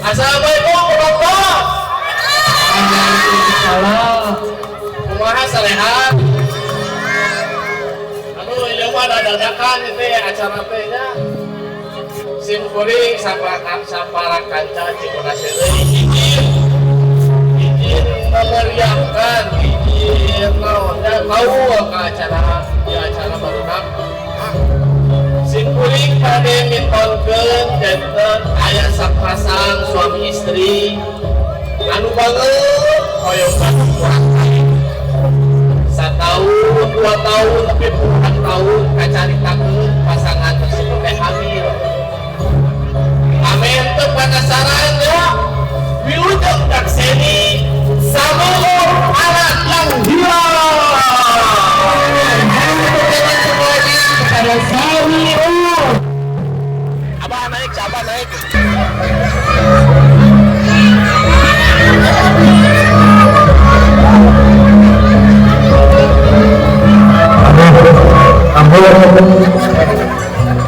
Assalamualaikum warahmatullahi. Waalaikumsalam. Kumaha, sarehat? Aduh, ieu mah dadakan itu ya acara teh nya. Sim kuring sapara kanca Cibodas heureuy izin. Izin memeriahkan, izin naon nya kaul ka acara di acara barudak. Sim kuring bade mintonkeun janten aya sapasang suami istri anu banget hoyong gaduh murangkalih. Satahun, 2 tahun, tapi puluhan tahun kacaritakeun pasangan tersebut teh hamil. Amin teu penasaran ya? Wilujeng dakseni Samur anak yang hilang. Semuanya kepada Samiul. Abah naik, abah naik. Ampun,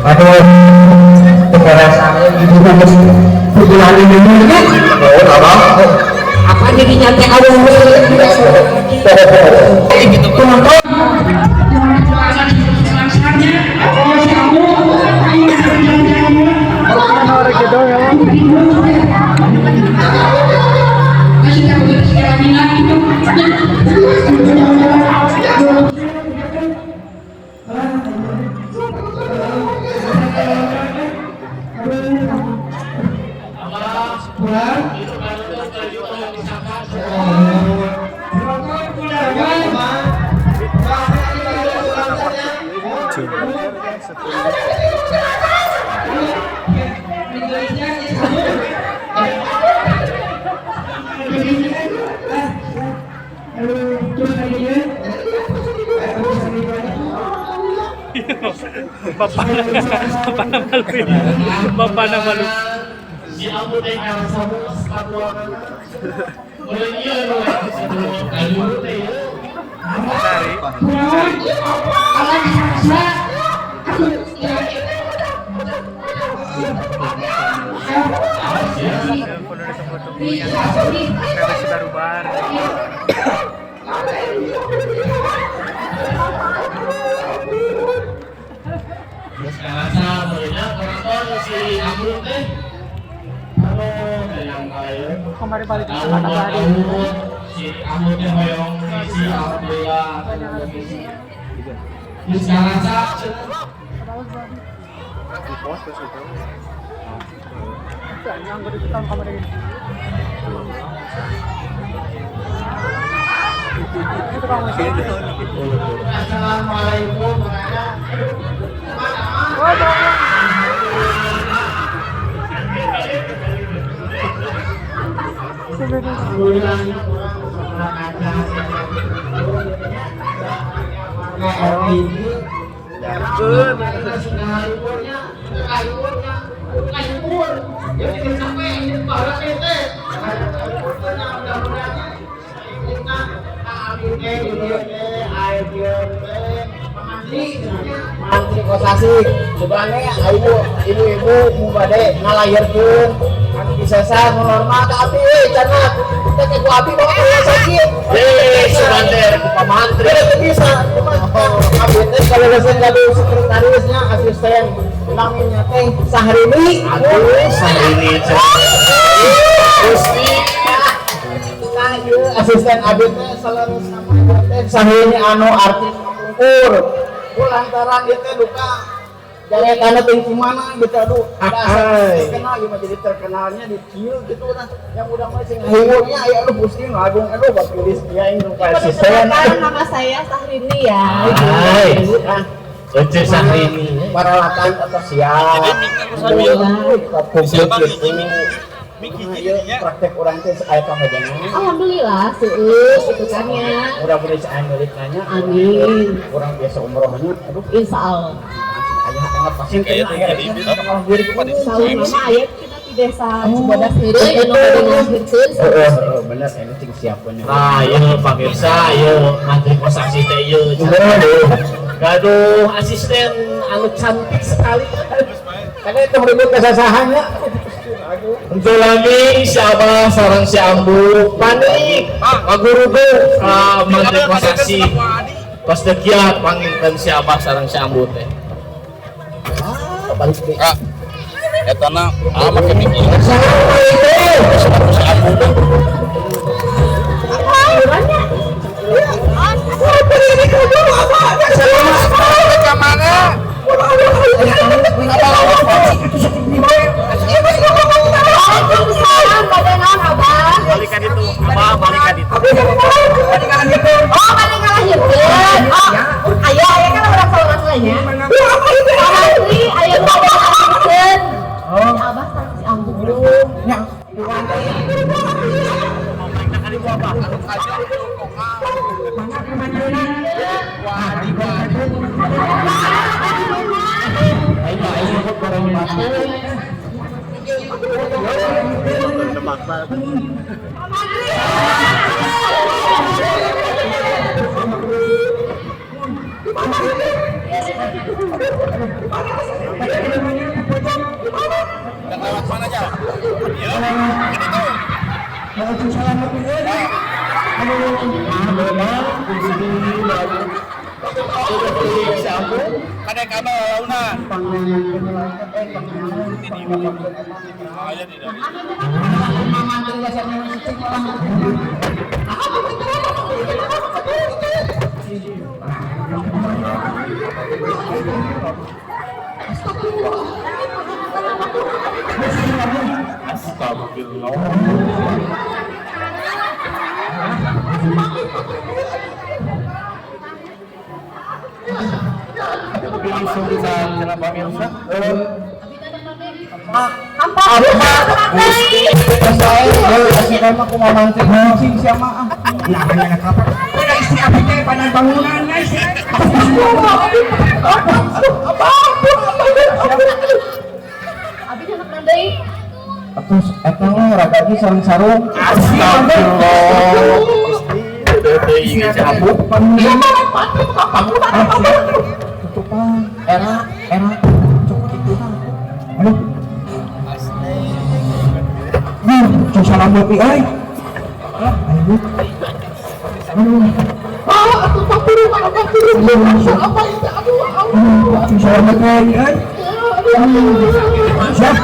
aduh, kepada ibu bulan ini. Oh, abah. Apa jadi nyate awal Gitu. Penonton. Abah, itu kan itu tolong disapa. Bapak bapak na malu ya. Bapak na malu. Si Abu teh ngarasa mules kabuangan. Boleh ieu nu kayu teh ieu. Cari. Baru-bar. Terus ngarasa meureunnya penonton si Abu teh. Aduh, yang lain. Kemarin balik ke Tahun kata dua tadi. Tahun si Abu teh hoyong ngisi, alhamdulillah ngisi. Terus ngarasa Assalamualaikum. Alhamdulillahnya kurang kaca Mantri kosasi sebenarnya ibu ibu-ibu mu bade ngalahirkeun anu disesar nu normal ka abdi euy cenah teh ke ku abdi bawa ke sakit. Eh, sebentar ku pamantri. Teu bisa abdi teh kalelesan gaduh sekretarisnya asisten namanya teh Sahrini. Aduh, Sahrini. Gusti. Nah, ieu asisten abdi teh selalu sama ieu teh Sahrini anu artis kapungkur. Ku lantaran ieu teh duka jaretana teh mana gitu, aduh ada asa terkenal ieu mah jadi terkenalnya di kieu gitu nah yang udah mah sing ngahibur aya aduh pusing agung aduh bapilis dia ini nu asisten. Perkenalkan, nama saya Sahrini ya. Hai. Nah, Ece Sahrini. Peralatan atau siap. Komplit gitu. Ieu praktek urang teh aya pamajengan. Alhamdulillah, seueur gitu kan ya. Mudah-mudahan aya milik nanya. Amin. Urang biasa umrohnya, aduh Insya Allah. Langsung aya enggak pasti Saur nama aya kita di desa Cibodas heureuy anu bade ngalahirkeun. Heeh, heeh, bener ini cing siapkeun. Nah, ieu pamirsa, ieu mantri kosasi teh ieu. Gaduh asisten anu cantik sekali. Karena itu ribut kesasahannya. Lami si Abah sareng si Ambu panik ngagurugu ka Mantri Kosasi. Tos teu kiat panginten si Abah sareng si Ambu teh. Ah, balik deui. Ah, eta na ah make mikir. Assalamualaikum. Si Ambu teh. Ka mana? Balikan itu, Abah balikan itu. Oh, bade ngalahirkeun. Oh, ayo aya kan urang saurang nya. Mantri aya nu bade ngalahirkeun. Si Abah sareng si Ambu. Nya. Lewat mana aja? Kadek kabel launa. Astagfirullah. Abi anak deui. Terus eta mah ragagi sareng sarung. Astagfirullah. Gusti, deui geus cabut. Tutupan era era cukup itu. Aduh. Nah, salam buat euy. Aduh. Aduh. Ah, atuh papiru apa apa itu aduh Allah. Salam buat euy. Siap.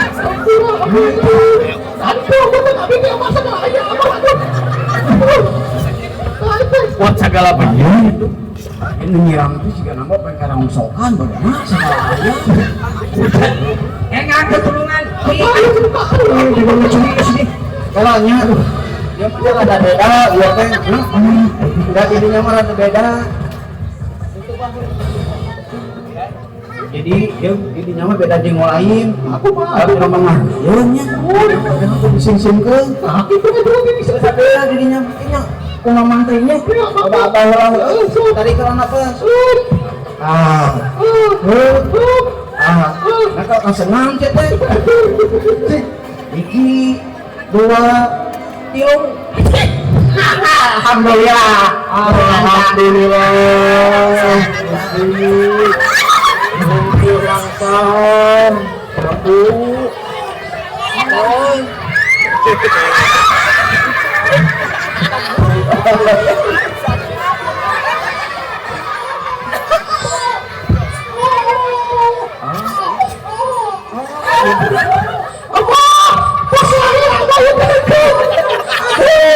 Buat segala bentuk. Ini nyiram itu juga nambah pengen karangsokan bagaimana segala aya. Nganggo tulungan. Kalanya aduh. Dia mah rada beda, ieu teh. Da didinya mah rada beda. Jadi dia didinya mah beda jeung lain. Aku mah atuh mah ieu nya. Aku dising-singkeun. Tapi itu beda didinya nya. Kumaha mantrinya? Abah-abah ulah tarik ke napas. Ah. Ah. Nah kalau senang teh. Hiji, dua, tilu. Alhamdulillah. Alhamdulillah. Gusti. Langsung. Abu. Oh.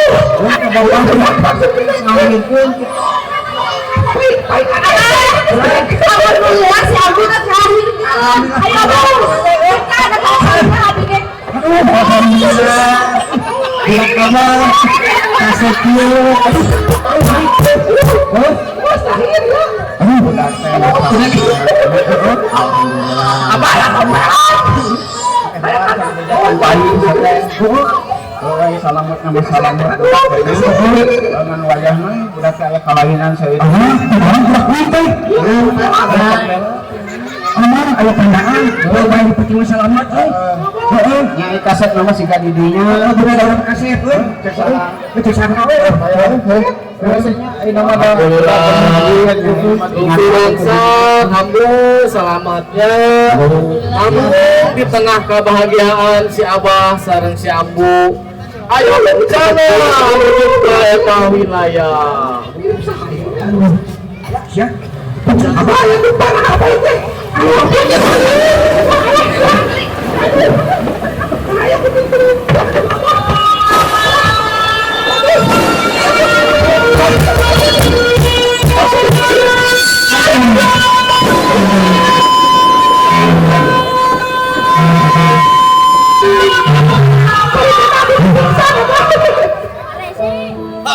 Alhamdulillah si Ambu teh lahirkeun. Ayo Abah. Alhamdulillah. Salamet nama salamet dengan wayahna budak aya kalainan saya. Emang aya tandaan, bae dipeti mah salamat euy. Heeh, Nyai kaset nama siga di dinya. Heeh, bener urang kaset euy. Cek saha. Cek saha we. Biasanya ini nama ada. Ambu selamatnya. Ambu di tengah kebahagiaan si Abah sareng si Ambu. Ayo bencana menuju ke eta wilayah. Ya. Apa yang apa itu?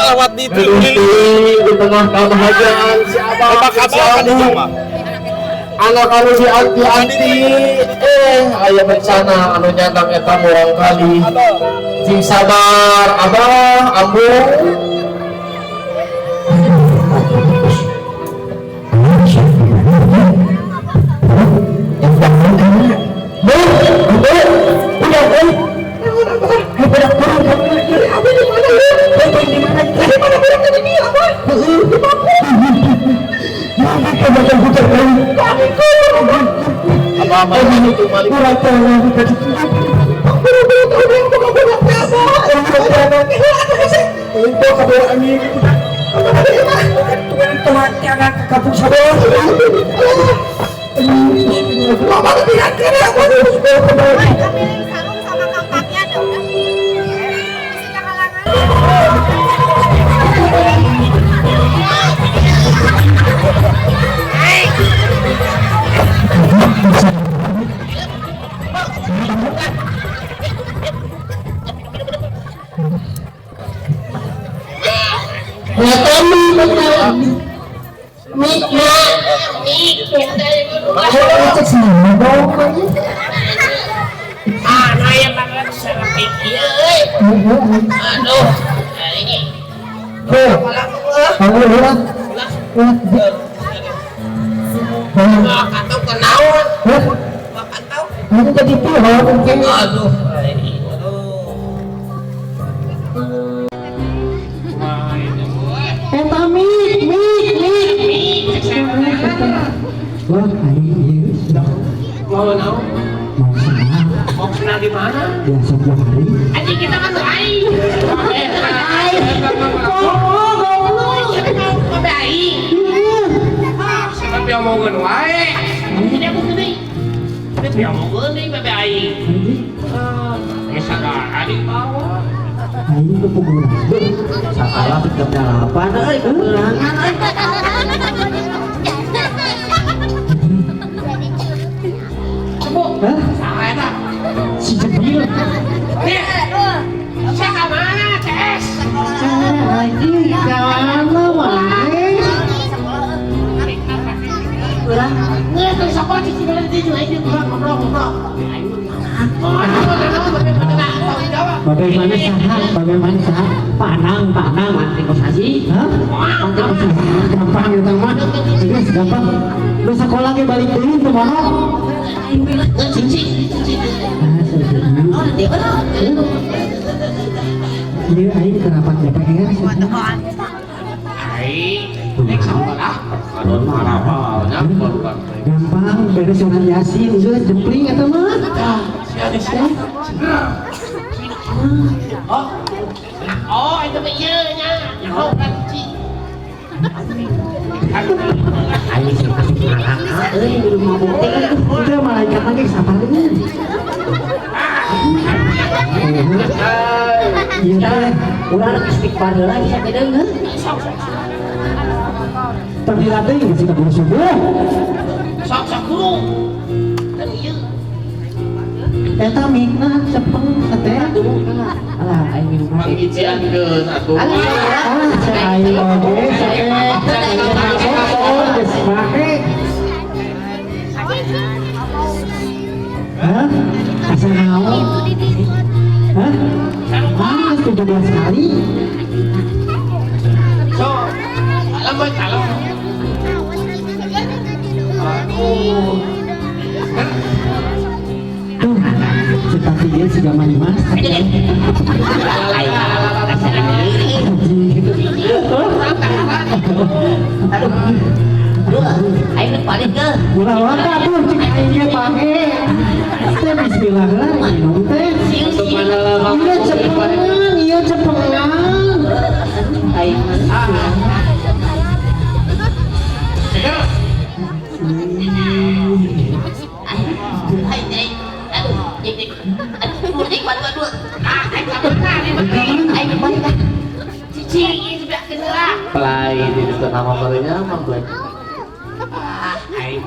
Lewat di di tengah kebahagiaan si Abah si Ambu. Anak anu dianti-anti aya bencana anu nyandang eta murang kali. Sing sabar Abah Ambu. Sarung sama kangkangnya ada udah. Masih kehalangan. Bagaimana saha? Panang, manti kosasi. Hah? Manti kosasi. Gampang gitu mah. Geus gampang. Lu sekolah ge balik deui teu mono. Ieu aing ke rapat DPR. Aing nek sekolah. Aduh marapalnya barudak. Gampang beres surat Yasin geus jempling eta mah. Oh, itu mah ieu nya. Nyaho kan ci. Aing sing asup neraka euy minum mabuk teh. Teu malaikat lagi sapareun. Ieu teh urang istighfar heula bisa teh deungeun. Teu dilatih geus ka subuh. Sok-sok guru. Dan ieu. Eta mikna cepeng teh. Alah aing minum mangijiankeun atuh. Alah aing oge teh. Geus make. Hah? Asa naon? Hah? Ah, 17 kali. So, alam boy, alam. Aduh. dia siga mani mas. Aduh, aing paling ke. Ulah waka tuh cik aing ge pahe. Teh bismillah lah minum teh. Iya cepengan, iya cepengan. Aing. Pelai di itu nama barunya mah Black. Aing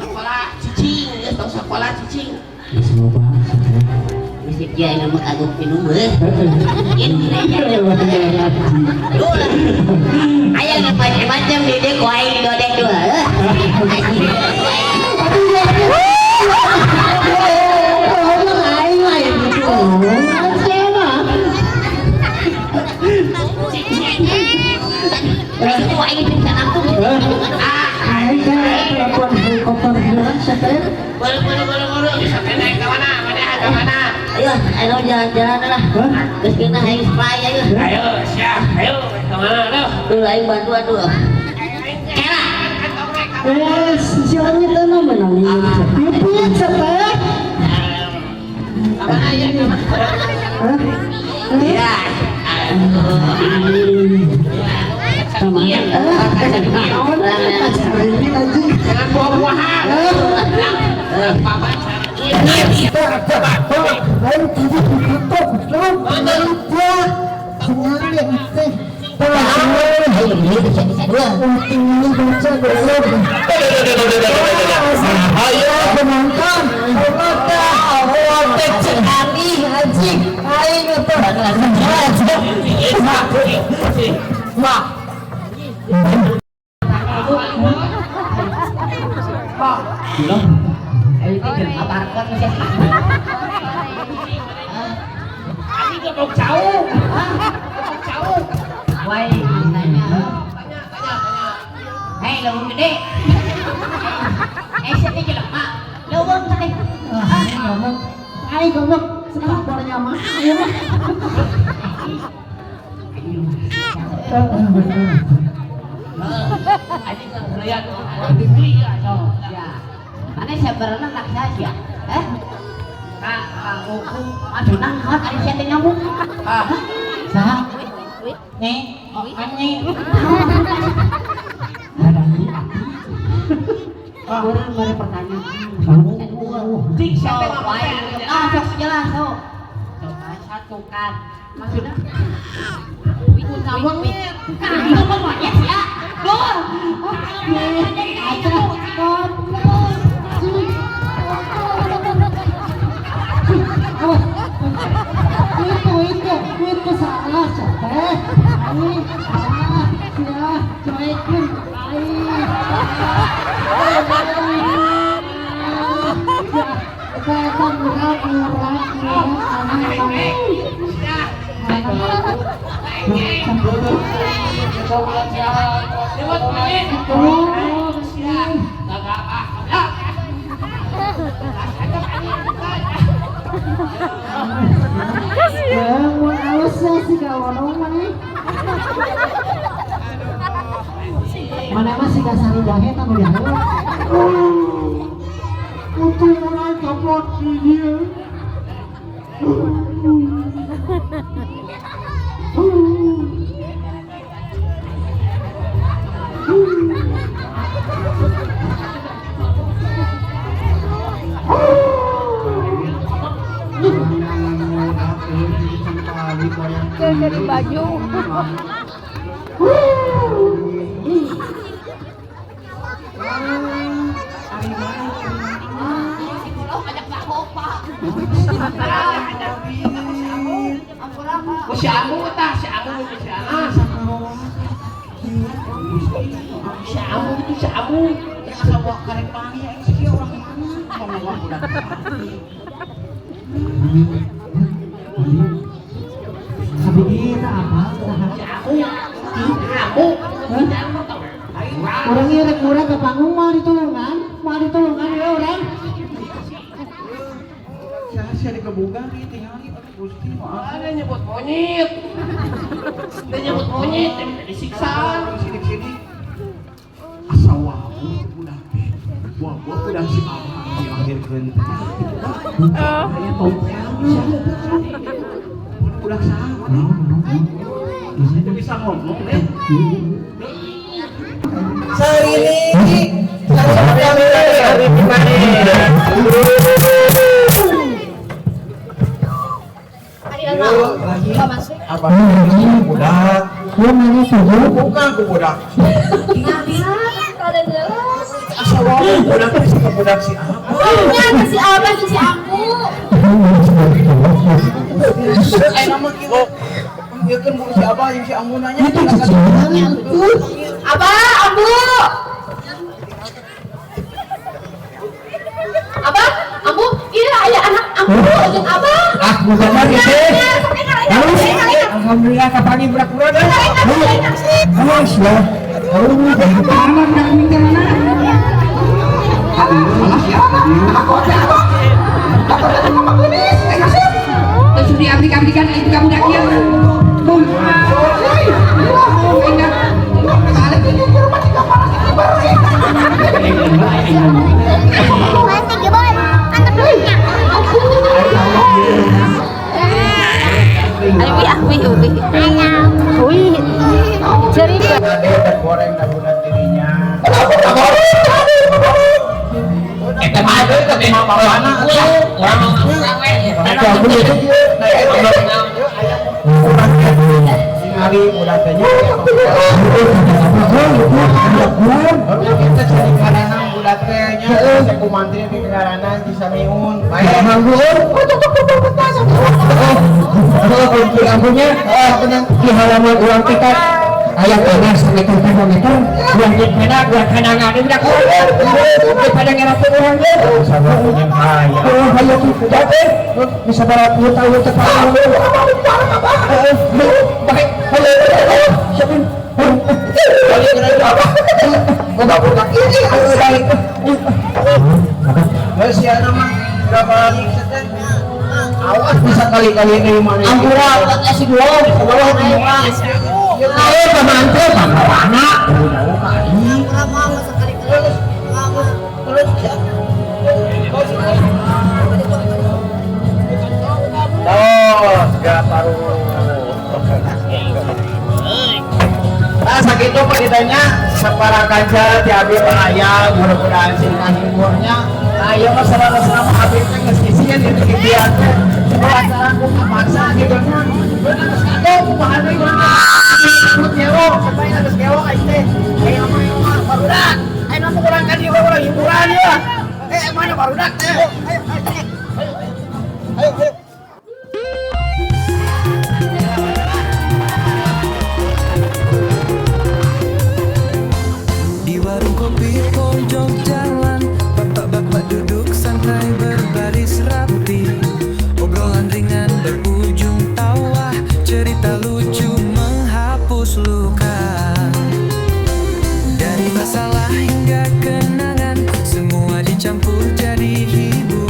sekolah cicing, tong sekolah cicing. Geus loba. Bisi dia ini mah kagok minum heuh. Aya nu macam-macam di dieu ku aing dodek dua. Aing lain gitu. Aing teh telepon helikopter heula teh. Buru-buru bisa naik ke mana? Mana ke mana? Ayo, ayo jalan-jalan lah. Geus kena aing spray ayo. Ayo, siap. Ayo, ke mana tuh? Tuh aing bantuan tuh. Kela. Eh, si Onyet teh mah menang ieu. Pipit teh. Ke mana ya? Iya. Jangan buah-buahan. Ayo penonton, Hei, leuweung gede. Eh, sia teh jelema. Leuweung teh. Aing goblok, sekopornya mah. Ayo mah. Mana sia berenang tak sia? Eh? Aduh, nang naon ari sia teh nyambung. Saha? Nih, anjing. Orang mere pertanyaan. Cik, siapa yang ngomong? Ah, sok jelas sok. Coba satukan. Maksudnya? Ngomong Kan ngomong monyet ya. Duh. Itu salah teh. Aing salah sia cuekeun aing. Saya murah murah murah. Mana masih kasari jahe tamu jahe. Kuturan copot dia. Dari baju. Si Amu tah, si Amu, si Amu. Si Amu itu si Amu. Yang bawa karek pangi sih orang mana? Ngomong budak. Sabigi apa? Si Amu. Amu. Orang ieu rek murah ke panggung moal ditulungan ya orang. Boga ieu tingali atuh Gusti maaf. Ada nyebut monyet. Dia nyebut monyet, dia minta disiksa. Sidik-sidik. Asa wawu budak teh. Wah, budak si Abah dilahirkeun teh. Aya tompel. Budak saha mana? Itu bisa ngomong deh. Sarini, Sarini, Apa budak? Bukan ku budak. Asa wae budak teh si budak si apa? Si Abah jeung si Ambu. Aya mah kieu. Panggilkeun bu si Abah jeung si Ambu nanya. Abah, Ambu. Abah, Ambu, iya aya anak Ambu jeung Abah. Ah, bukan lagi teh. Alhamdulillah kapangi budak-budak. Awas ya. Terus diabrik-abrikan itu kamu dak ieu. Goreng budak dirinya. Eta mah deui tapi mah pawana urang urang we. Ningali budak teh nya. Kita cari ngaranna budak teh nya, ku mantri di ngaranna Cisamiun. Bae. Ampunya di halaman ulang kita ayam panas meter termometer buang di pena buang kanangan ini udah daripada ngerapin orang deh ayo kita bisa berapa puluh tahun tepat baik ayo siapin Awas bisa kali-kali ini mana? Ampura, kasih dua, bawah dua. Ayo pemantau, pembawana. Oh, segala paruh. Nah, sakitu panitanya sapara kanca ti abi baraya mudah-mudahan sing kahiburnya. Nah, ieu mah selama-selama abi teh geus isian di kikian teh. Lantaran ku kapaksa gitu nya. Beunang geus kado kumaha deui urang teh. Kewo, sampai geus kewo aing teh. Aya mah ieu mah barudak. Ayeuna mah urang ka dieu urang hiburan ieu. Eh, mana barudak teh? Ayo, ayo, ayo. Ayo, ayo. Di warung kopi pojok jalan, bapak-bapak duduk santai berbaris rapi. Obrolan ringan berujung tawa, cerita lucu menghapus luka. Dari masalah hingga kenangan, semua dicampur jadi hiburan.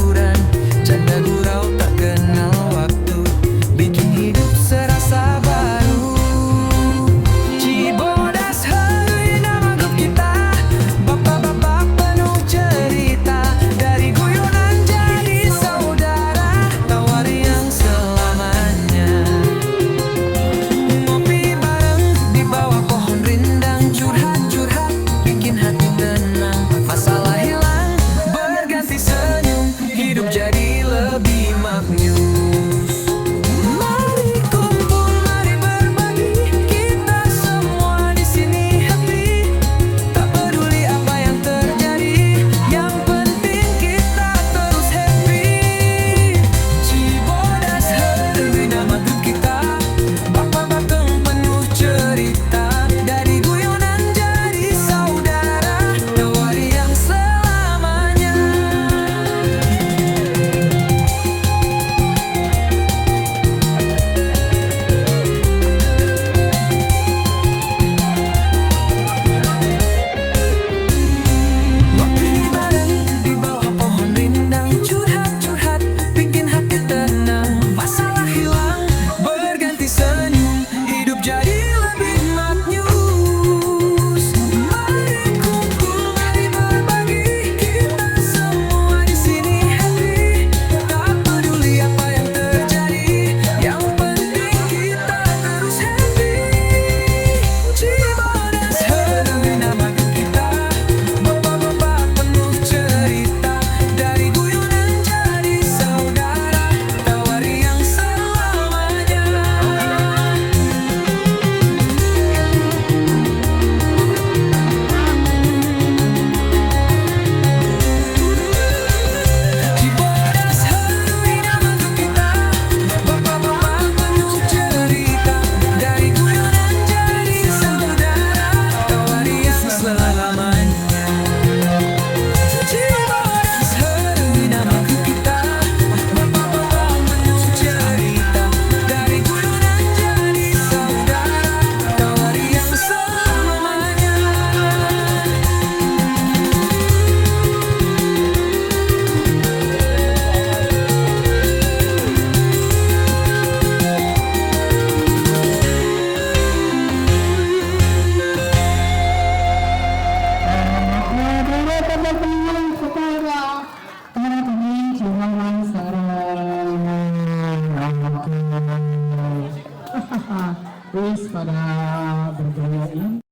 Cimawan sareng. Oke. Wis pada bergaya ini.